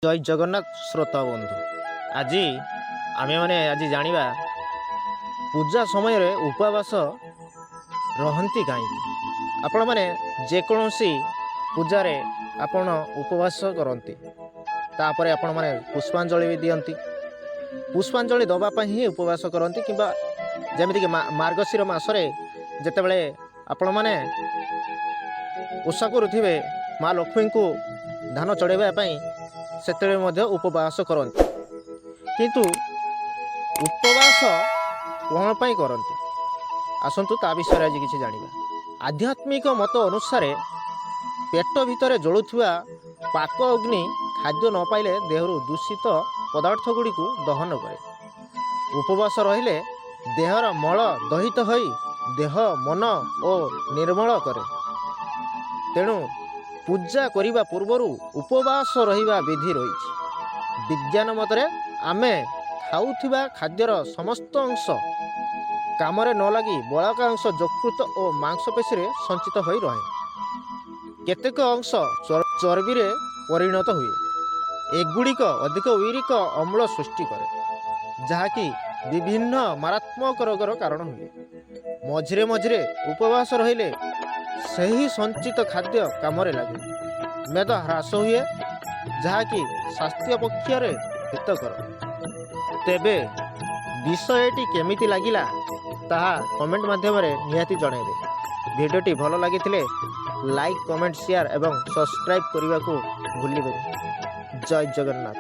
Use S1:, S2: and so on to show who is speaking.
S1: ଜୟ ଜଗନ୍ନାଥ ଶ୍ରୋତା ବନ୍ଧୁ, ଆଜି ଆମେମାନେ ଆଜି ଜାଣିବା ପୂଜା ସମୟରେ ଉପବାସ ରହନ୍ତି କାହିଁକି। ଆପଣମାନେ ଯେକୌଣସି ପୂଜାରେ ଆପଣ ଉପବାସ କରନ୍ତି, ତାପରେ ଆପଣମାନେ ପୁଷ୍ପାଞ୍ଜଳି ବି ଦିଅନ୍ତି। ପୁଷ୍ପାଞ୍ଜଳି ଦେବା ପାଇଁ ହିଁ ଉପବାସ କରନ୍ତି। କିମ୍ବା ଯେମିତିକି ମାର୍ଗଶିର ମାସରେ ଯେତେବେଳେ ଆପଣମାନେ ଓଷା କରୁଥିବେ ମା ଲକ୍ଷ୍ମୀଙ୍କୁ ଧାନ ଚଢ଼ାଇବା ପାଇଁ, ସେତେବେଳେ ମଧ୍ୟ ଉପବାସ କରନ୍ତି। କିନ୍ତୁ ଉପବାସ କ'ଣ ପାଇଁ କରନ୍ତି, ଆସନ୍ତୁ ତା ବିଷୟରେ ଆଜି କିଛି ଜାଣିବା। ଆଧ୍ୟାତ୍ମିକ ମତ ଅନୁସାରେ ପେଟ ଭିତରେ ଜଳୁଥିବା ପାକ ଅଗ୍ନି ଖାଦ୍ୟ ନ ପାଇଲେ ଦେହରୁ ଦୂଷିତ ପଦାର୍ଥ ଗୁଡ଼ିକୁ ଦହନ କରେ। ଉପବାସ ରହିଲେ ଦେହର ମଳ ଦହିତ ହୋଇ ଦେହ, ମନ ଓ ନିର୍ମଳ କରେ। ତେଣୁ ପୂଜା କରିବା ପୂର୍ବରୁ ଉପବାସ ରହିବା ବିଧି ରହିଛି। ବିଜ୍ଞାନ ମତରେ ଆମେ ଖାଉଥିବା ଖାଦ୍ୟର ସମସ୍ତ ଅଂଶ କାମରେ ନ ଲାଗି ବଳକା ଅଂଶ ଯକୃତ ଓ ମାଂସପେଶୀରେ ସଞ୍ଚିତ ହୋଇ ରହେ। କେତେକ ଅଂଶ ଚର୍ବିରେ ପରିଣତ ହୁଏ। ଏଗୁଡ଼ିକ ଅଧିକ ୟୁରିକ ଅମ୍ଳ ସୃଷ୍ଟି କରେ, ଯାହାକି ବିଭିନ୍ନ ମାରାତ୍ମକ ରୋଗର କାରଣ ହୁଏ। ମଝିରେ ମଝିରେ ଉପବାସ ରହିଲେ ସେହି ସଞ୍ଚିତ ଖାଦ୍ୟ କାମରେ ଲାଗେ, ମେଦ ହ୍ରାସ ହୁଏ, ଯାହାକି ସ୍ୱାସ୍ଥ୍ୟ ପକ୍ଷରେ ହିତକର। ତେବେ ବିଷୟଟି କେମିତି ଲାଗିଲା, ତାହା କମେଣ୍ଟ ମାଧ୍ୟମରେ ନିହାତି ଜଣାଇବେ। ଭିଡ଼ିଓଟି ଭଲ ଲାଗିଥିଲେ ଲାଇକ୍, କମେଣ୍ଟ, ସେୟାର ଏବଂ ସବସ୍କ୍ରାଇବ୍ କରିବାକୁ ଭୁଲିବେନି। ଜୟ ଜଗନ୍ନାଥ।